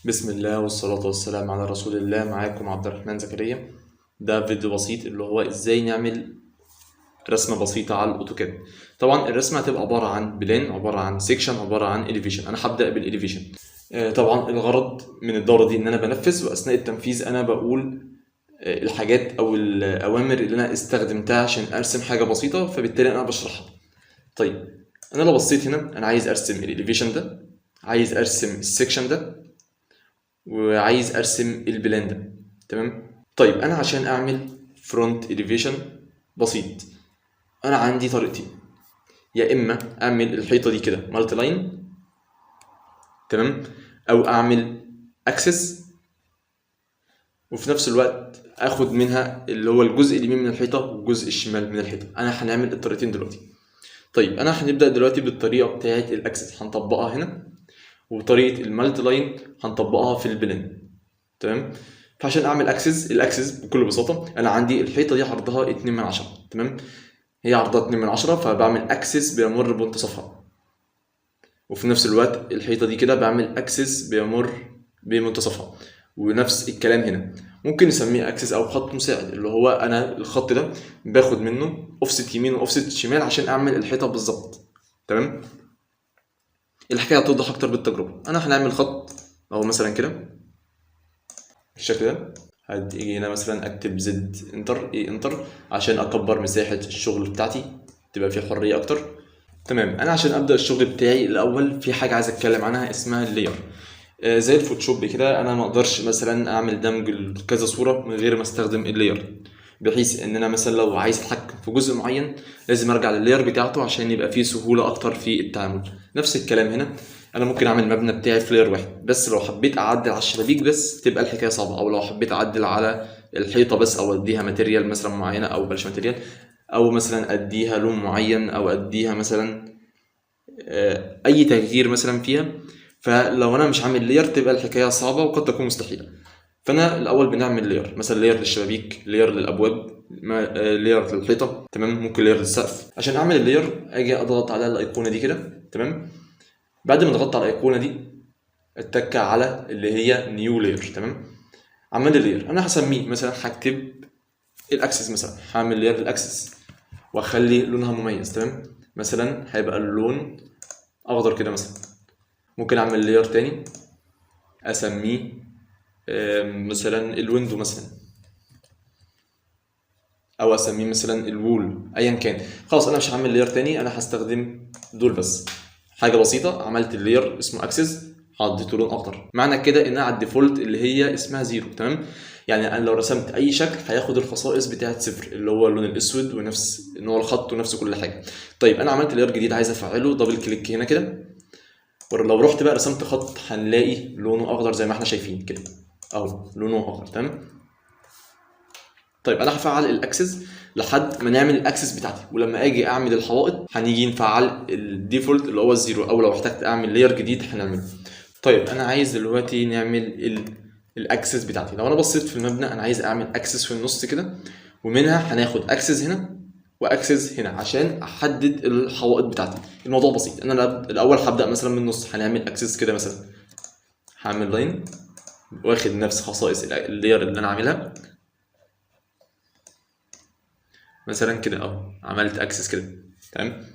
بسم الله والصلاة والسلام على رسول الله. معاكم عبد الرحمن زكريا. ده فيديو بسيط اللي هو ازاي نعمل رسمة بسيطة على ال AutoCAD. طبعا الرسمة هتبقى عبارة عن plan، عبارة عن section، عبارة عن elevation. انا هبدأ بال elevation. طبعا الغرض من الدورة دي ان انا بنفذ، واثناء التنفيذ انا بقول الحاجات او الاوامر اللي انا استخدمتها عشان ارسم حاجة بسيطة، فبالتالي انا بشرحها. طيب انا لو بصيت هنا، انا عايز ارسم ال elevation ده، عايز ارسم ال section ده، وعايز ارسم ال plan ده. تمام. طيب انا عشان اعمل front elevation بسيط، انا عندي طريقتين: يا اما اعمل الحيطة دي كده multiline، تمام، او اعمل axis وفي نفس الوقت اخد منها اللي هو الجزء اليمين من الحيطة والجزء الشمال من الحيطه. انا هنعمل الطريقتين دلوقتي. طيب انا هنبدا دلوقتي بالطريقة بتاعه ال axis، هنطبقها هنا، وطريقه ال multiline هنطبقها في ال plan. تمام. فعشان اعمل axis، ال axis بكل بساطة انا عندي الحيطة دي عرضها 2 من 10، تمام، هي عرضها 2 من 10، فبعمل axis بيمر بمنتصفها، وفي نفس الوقت الحيطة دي كده بعمل axis بيمر بمنتصفها، ونفس الكلام هنا. ممكن نسميه axis او خط مساعد، اللي هو انا الخط ده باخد منه اوفست يمين واوفست شمال عشان اعمل الحيطة بالظبط. تمام. الحكاية هتوضح اكتر بالتجربه. انا هنعمل خط اهو مثلا كده بالشكل ده. هتيجي هنا مثلا اكتب Z enter A enter عشان اكبر مساحة الشغل بتاعتي، تبقى في حرية اكتر. تمام. انا عشان ابدا الشغل بتاعي، الاول في حاجة عايز اتكلم عنها اسمها ال layer. زي ال Photoshop كده، انا ما اقدرش مثلا اعمل دمج لكذا صوره من غير ما استخدم ال layer، بحيث ان انا مثلا لو عايز اتحكم في جزء معين لازم ارجع لل layer بتاعته عشان يبقى فيه سهولة اكتر في التعامل. نفس الكلام هنا، انا ممكن اعمل المبنى بتاعي في layer واحد، بس لو حبيت اعدل على الشبابيك بس تبقى الحكاية صعبه، او لو حبيت اعدل على الحيطة بس، او اديها material مثلا معينه، او بلاش material، او مثلا اديها لون معين، او اديها مثلا اي تغيير مثلا فيها، فلو انا مش عامل layer تبقى الحكاية صعبة وقد تكون مستحيله. فانا الاول بنعمل layer، مثلا layer للشبابيك، layer للابواب، layer للحيطه، تمام، ممكن layer للسقف. عشان اعمل ال layer اجي اضغط على الايقونه دي كده. تمام. بعد ما ضغطت على الايقونه دي اتك على اللي هي new layer. تمام. عمل لي layer، انا هسميه مثلا، هكتب ال axis مثلا، هعمل layer لل axis واخلي لونها مميز. تمام. مثلا هيبقى اللون اخضر كده مثلا. ممكن اعمل layer تاني اسميه مثلا ال window مثلا، او اسميه مثلا ال wall، ايا كان. خلاص انا مش هعمل layer تاني، انا هستخدم دول بس. حاجة بسيطه، عملت ال layer اسمه axis، حطيته لون اخضر. معنى كده انها على ال default اللي هي اسمها zero. تمام. يعني انا لو رسمت اي شكل هياخد الخصائص بتاعه صفر، اللي هو اللون الاسود ونفس نوع الخط ونفس كل حاجه. طيب انا عملت layer جديد، عايز افعله، double click هنا كده. ولو رحت بقى رسمت خط هنلاقي لونه اخضر زي ما احنا شايفين كده اهو، لونه اخضر. تمام. طيب انا هفعل ال axis لحد ما نعمل ال axis بتاعتي، ولما اجي اعمل الحوائط هنيجي نفعل ال default اللي هو ال zero، او لو احتجت اعمل layer جديد هنعمله. طيب انا عايز دلوقتي نعمل ال axis بتاعتي. لو انا بصيت في المبنى، انا عايز اعمل axis في النص كده، ومنها هناخد axis هنا و axis هنا عشان احدد الحوائط بتاعتي. الموضوع بسيط، انا الاول هبدا مثلا من النص، هنعمل axis كده مثلا، هعمل line واخد نفس خصائص ال layer اللي انا عاملها مثلا كده اهو، عملت axis كده. تمام.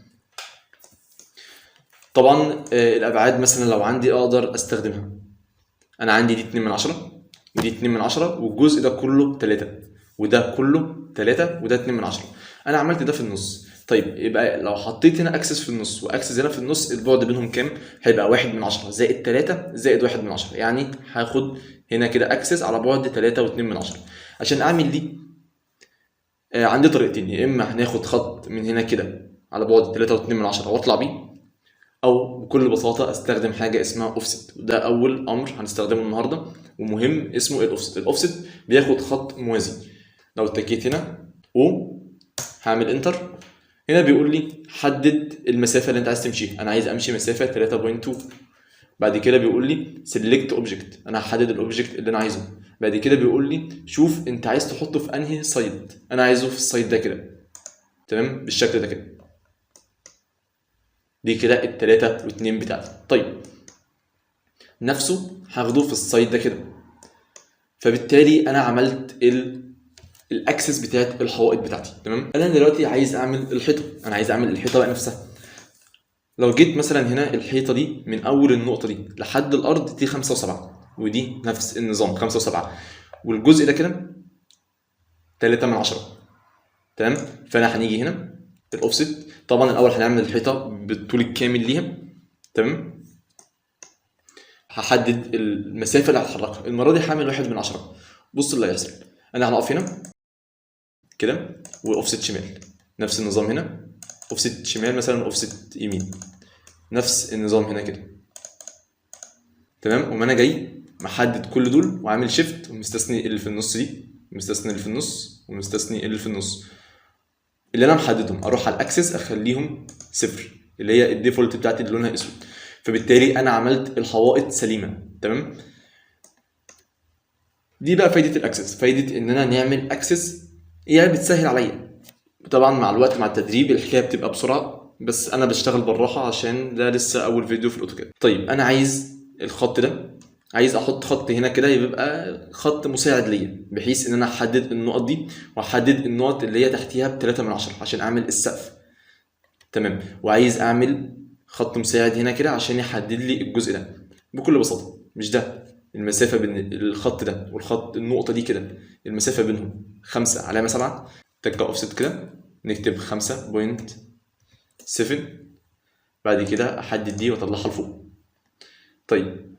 طبعا الابعاد مثلا لو عندي اقدر استخدمها. انا عندي دي 2 من 10 ودي 2 من 10، والجزء ده كله 3، وده كله 3، وده 2 من 10. انا عملت ده في النص. طيب يبقى لو حطيت هنا axis في النص و axis هنا في النص، البعد بينهم كام؟ هيبقى 1 من 10 زائد 3 زائد 1 من 10، يعني هاخد هنا كده axis على بعد 3 و2 من 10. عشان اعمل دي عندي طريقتين: يا اما هناخد خط من هنا كده على بعد 3 و2 من 10 واطلع بيه، او بكل بساطة استخدم حاجة اسمها اوفست. وده اول امر هنستخدمه النهارده ومهم، اسمه ال offset. ال offset بياخد خط موازي. لو اتكيت هنا O هعمل enter، هنا بيقول لي حدد المسافة اللي انت عايز تمشيها. انا عايز امشي مسافة 3.2. بعد كده بيقول لي select object، انا هحدد ال object اللي انا عايزه. بعد كده بيقول لي شوف انت عايز تحطه في انهي side. انا عايزه في ال side ده كده. تمام، بالشكل ده كده. دي كده التلاتة واتنين بتاعتي. طيب نفسه هاخده في ال side ده كده. فبالتالي انا عملت ال axis بتاعت الحوائط بتاعتي. تمام. انا دلوقتي عايز اعمل الحيطة، انا عايز اعمل الحيطة بقى نفسها. لو جيت مثلا هنا الحيطة دي من اول النقطة دي لحد الارض دي 5 و7، ودي نفس النظام 5 و7، والجزء ده كده 3 من 10. تمام. فانا هنيجي هنا الاوفست، طبعا الاول هنعمل الحيطة بالطول الكامل ليها. تمام. هحدد المسافة اللي هتحركها، المرة دي هعمل 1 من 10. بص اللي هيحصل، انا هنقف هنا كده واوفست شمال، نفس النظام هنا اوفست شمال مثلا اوفست يمين، نفس النظام هنا كده. تمام. وما انا جاي محدد كل دول وعامل shift ومستثني اللي في النص دي، مستثني اللي في النص، ومستثني اللي في النص اللي انا محددهم، اروح على ال axis اخليهم 0 اللي هي ال default بتاعتي اللي لونها اسود. فبالتالي انا عملت الحوائط سليمة. تمام. دي بقى فايده ال axis، فايده ان انا نعمل axis هي بتسهل عليا. طبعا مع الوقت مع التدريب الحكاية بتبقى بسرعة، بس انا بشتغل بالراحة عشان ده لسه اول فيديو في ال AutoCAD. طيب انا عايز الخط ده، عايز احط خط هنا كده يبقى خط مساعد ليا، بحيث ان انا احدد النقط دي واحدد النقط اللي هي تحتيها ب 3 من 10 عشان اعمل السقف. تمام. وعايز اعمل خط مساعد هنا كده عشان يحدد لي الجزء ده بكل بساطة. مش ده المسافة بين الخط ده والخط النقطة دي كده، المسافة بينهم 5.7، تكه اوفست كده نكتب 5.7، بعد كده احدد دي واطلعها لفوق. طيب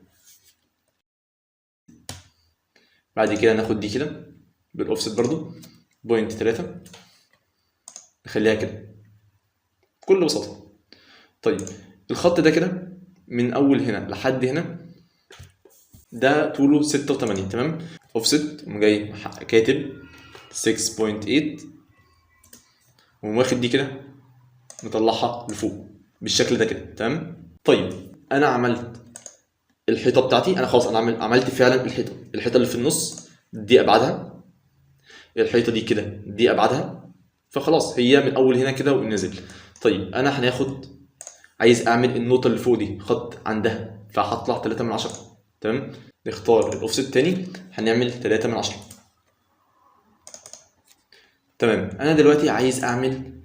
بعد كده ناخد دي كده بالاوفست برضو 0.3، نخليها كده بكل بساطة. طيب الخط ده كده من اول هنا لحد هنا ده طوله 6.8. تمام. اوفست قوم جاي كاتب 6.8 وواخد دي كده مطلعها لفوق بالشكل ده كده. تمام. طيب انا عملت الحيطة بتاعتي، انا خلاص انا عملت فعلا الحيطة، الحيطة اللي في النص دي ابعادها، الحيطة دي كده دي ابعادها، فخلاص هي من اول هنا كده ونزل. طيب انا عايز اعمل النقطة اللي فوق دي خط عندها، فهطلع 3 من 10. تمام. نختار الاوفست تاني، هنعمل 3 من 10. تمام. انا دلوقتي عايز اعمل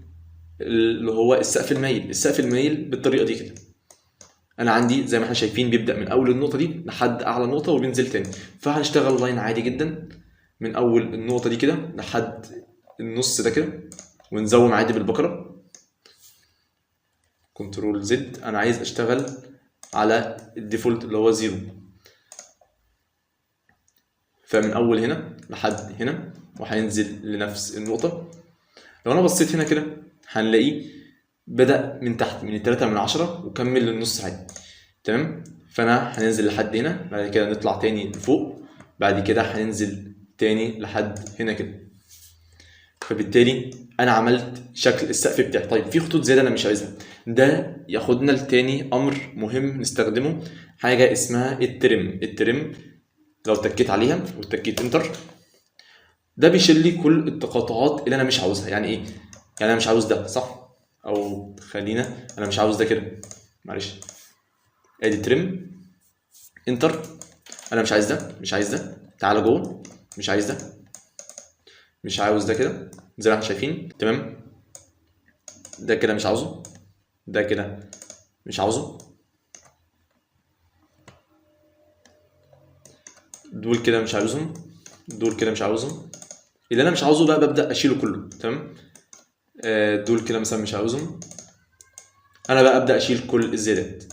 اللي هو السقف المايل، السقف المايل بالطريقة دي كده. انا عندي زي ما احنا شايفين بيبدا من اول النقطة دي لحد اعلى نقطة وبينزل تاني، فهنشتغل line عادي جدا من اول النقطة دي كده لحد النص ده كده، ونزوم عادي بالبكره. control Z. انا عايز اشتغل على ال default اللي هو 0، فمن اول هنا لحد هنا وهينزل لنفس النقطة. لو انا بصيت هنا كده هنلاقيه بدأ من تحت من 3 من 10 وكمل للنص عادي. تمام. فانا هننزل لحد هنا، بعد كده نطلع تاني لفوق، بعد كده هننزل تاني لحد هنا كده. فبالتالي انا عملت شكل السقف بتاعي. طيب في خطوط زيادة انا مش عايزها، ده ياخدنا لتاني امر مهم نستخدمه، حاجة اسمها ال trim. ال trim لو تكيت عليها وتكيت enter، ده بيشيل لي كل التقاطعات اللي انا مش عاوزها. يعني ايه؟ يعني انا مش عاوز ده، صح؟ او خلينا انا مش عاوز ده كده، معلش، ادي trim enter، انا مش عايز ده، مش عايز ده، تعالى جوه، مش عايز ده، مش عاوز ده كده زي ما احنا شايفين. تمام. ده كده مش عاوزه، ده كده مش عاوزه، دول كده مش عاوزهم، دول كده مش عاوزهم. اللي انا مش عاوزه بقى ببدأ اشيله كله. تمام. دول كده مثلا مش عاوزهم، انا بقى ابدأ اشيل كل الزيادات.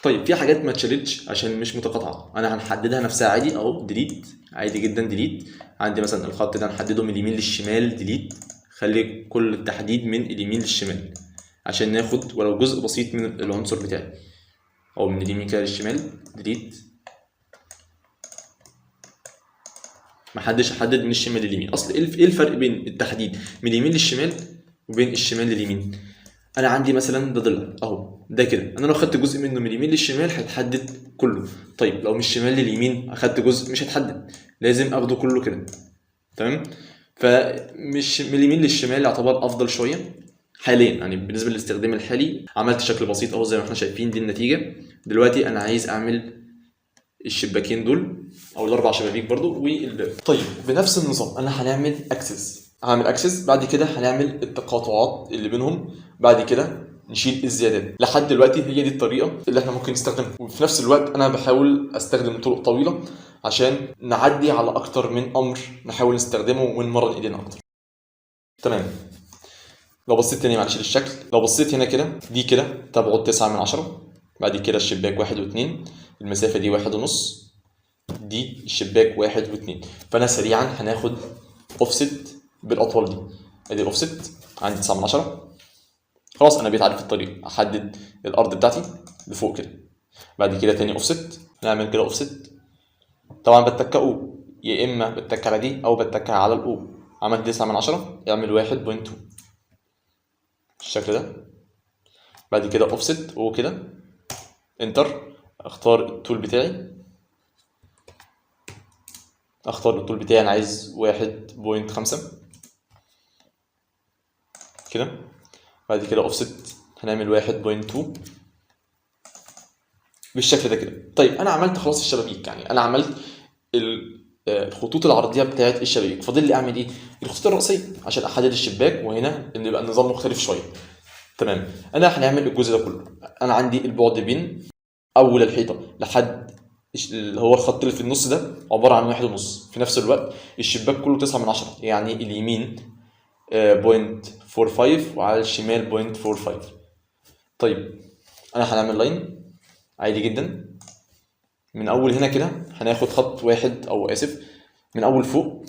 طيب في حاجات ما اتشالتش عشان مش متقاطعه، انا هنحددها نفسها عادي اهو، delete عادي جدا، delete. عندي مثلا الخط ده نحدده من اليمين للشمال، delete، خلي كل التحديد من اليمين للشمال عشان ناخد ولو جزء بسيط من العنصر بتاعي، او من اليمين كده للشمال، delete. محدش يحدد من الشمال لليمين. اصل ايه الفرق بين التحديد من اليمين للشمال وبين الشمال لليمين؟ انا عندي مثلا ده ضلع اهو، ده كده انا لو خدت جزء منه من اليمين للشمال هيتحدد كله. طيب لو من الشمال لليمين اخدت جزء مش هيتحدد، لازم اخده كله كده. تمام. فمش من اليمين للشمال يعتبر افضل شوية. حاليا يعني بالنسبة للاستخدام الحالي عملت شكل بسيط اهو زي ما احنا شايفين، دي النتيجة. دلوقتي انا عايز اعمل الشباكين دول او الاربع شبابيك برضو والباب. طيب بنفس النظام انا هنعمل axis، هعمل axis، بعد كده هنعمل التقاطعات اللي بينهم، بعد كده نشيل الزيادات. لحد دلوقتي هي دي الطريقة اللي احنا ممكن نستخدمها، وفي نفس الوقت انا بحاول استخدم طرق طويلة عشان نعدي على اكتر من امر نحاول نستخدمه ونمرن ايدينا اكتر. تمام. لو بصيت تاني معلش للشكل، لو بصيت هنا كده، دي كده تبعد 9 من 10، بعد كده الشباك 1 و2، المسافة دي 1.5، دي الشباك 1 و2. فأنا سريعا هناخد اوفست بالأطوال دي، ادي الاوفست عندي 9 من 10. خلاص أنا بقيت عارف الطريق، أحدد الأرض بتاعتي لفوق كده، بعد كده تاني اوفست، نعمل كده اوفست. طبعا بتك O، يا إما بتك على دي أو بتك على ال O. عملت 9 من 10، اعمل 1.2 بالشكل ده. بعد كده offset O كده، enter، اختار الطول بتاعي، اختار الطول بتاعي انا عايز 1.5 كده. بعد كده اوفست هنعمل 1.2 بالشكل ده كده. طيب انا عملت خلاص الشبابيك، يعني انا عملت الخطوط العرضية بتاعت الشبابيك. فاضل لي اعمل ايه؟ الخطوط الرئيسية عشان احدد الشباك، وهنا ان يبقى النظام مختلف شوية. تمام. انا هنعمل الجزء ده كله. انا عندي البعد بين اول الحيطة لحد اللي هو الخط اللي في النص ده عبارة عن 1.5. في نفس الوقت الشباك كله 9 من 10، يعني اليمين، 0.45 وعلى الشمال 0.45. طيب انا هنعمل line عادي جدا من اول هنا كده، هناخد خط واحد، او اسف من اول فوق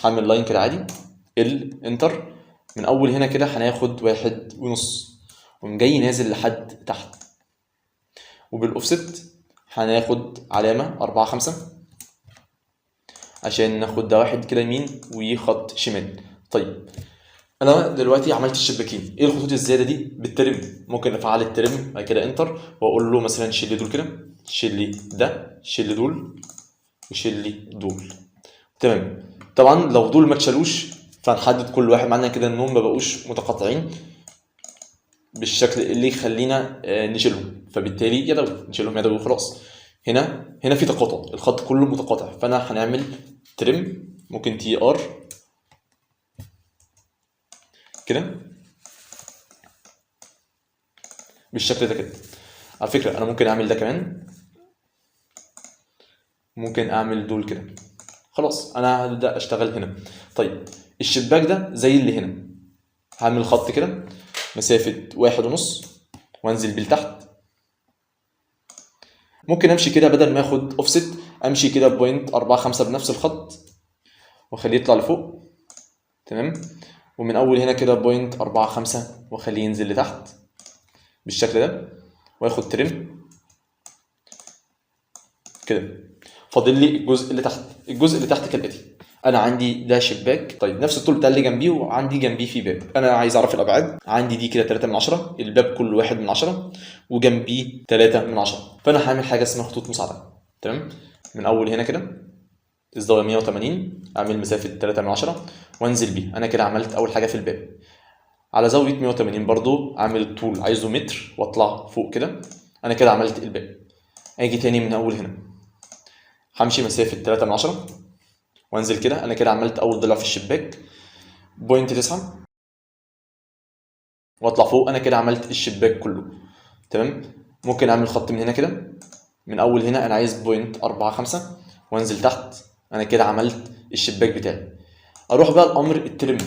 هعمل line كده عادي ال enter، من اول هنا كده هناخد 1.5 ومن جاي نازل لحد تحت، وبالاوفست هناخد علامة 4 5 عشان ناخد ده واحد كده يمين وخط شمال. طيب انا دلوقتي عملت الشباكين، ايه الخطوط الزيادة دي؟ بال trim، ممكن افعل ال trim بعد كده enter واقول له مثلا شيل لي دول كده، شيل لي ده، شيل لي دول، وشيل لي دول. تمام. طبعا لو دول ما اتشالوش فهنحدد كل واحد، معنى كده انهم ما بقوش متقاطعين بالشكل اللي يخلينا نشيلهم، فبالتالي يدوي نشيلهم يدوي وخلاص. هنا في تقاطع، الخط كله متقاطع، فانا هنعمل trim، ممكن TR كده بالشكل ده كده. على فكرة انا ممكن اعمل ده كمان، ممكن اعمل دول كده. خلاص انا هبدأ اشتغل هنا. طيب الشباك ده زي اللي هنا، هعمل خط كده مسافة 1.5 وانزل بيه لتحت. ممكن امشي كده بدل ما اخد اوفست امشي كده 0.45 بنفس الخط واخليه يطلع لفوق. تمام. ومن اول هنا كده 0.45 واخليه ينزل لتحت بالشكل ده، واخد trim كده. فاضل لي الجزء اللي تحت. الجزء اللي تحت كالاتي، انا عندي ده شباك، طيب نفس الطول بتاع اللي جنبيه، وعندي جنبيه في باب. انا عايز اعرف الابعاد، عندي دي كده 3 من 10، الباب كله 1 من 10، وجنبيه 3 من 10. فانا هعمل حاجة اسمها خطوط مساعدة. تمام. من اول هنا كده الزاوية 180، اعمل مسافة 3 من 10 وانزل بيه. انا كده عملت اول حاجة في الباب. على زاوية 180 برضو اعمل الطول عايزه متر واطلع فوق كده. انا كده عملت الباب. اجي تاني من اول هنا همشي مسافة 3 من 10 وانزل كده. انا كده عملت اول ضلع في الشباك 0.9 واطلع فوق. انا كده عملت الشباك كله. تمام. ممكن اعمل خط من هنا كده، من اول هنا انا عايز 0.45 وانزل تحت. انا كده عملت الشباك بتاعي. اروح بقى الامر ال trim،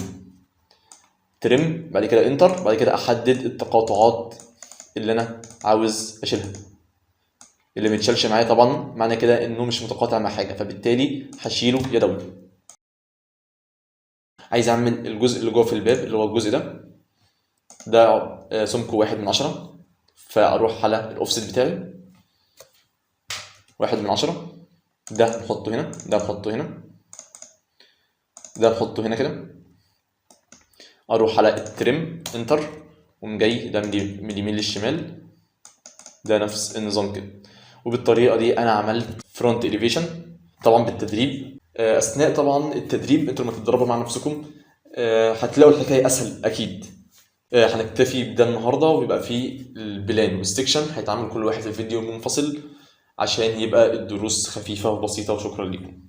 trim بعد كده enter، بعد كده احدد التقاطعات اللي انا عاوز اشيلها. اللي متشالش معايا طبعا معنى كده انه مش متقاطع مع حاجة، فبالتالي هشيله يدوي. عايز اعمل الجزء اللي جوه في الباب اللي هو الجزء ده، ده سمكة 1 من 10، فاروح على الاوفست بتاعي 1 من 10، ده نحطه هنا، ده نحطه هنا، ده نحطه هنا كده. اروح على ال trim enter، وقوم جاي ده من اليمين للشمال، ده نفس النظام كده. وبالطريقه دي انا عملت front elevation. طبعا بالتدريب، اثناء طبعا التدريب انتوا لما تتدربوا مع نفسكم، هتلاقوا الحكاية اسهل اكيد. هنكتفي بده النهارده، ويبقى فيه ال plan وال section هيتعمل كل واحد في فيديو منفصل عشان يبقى الدروس خفيفة وبسيطة. وشكرا لكم.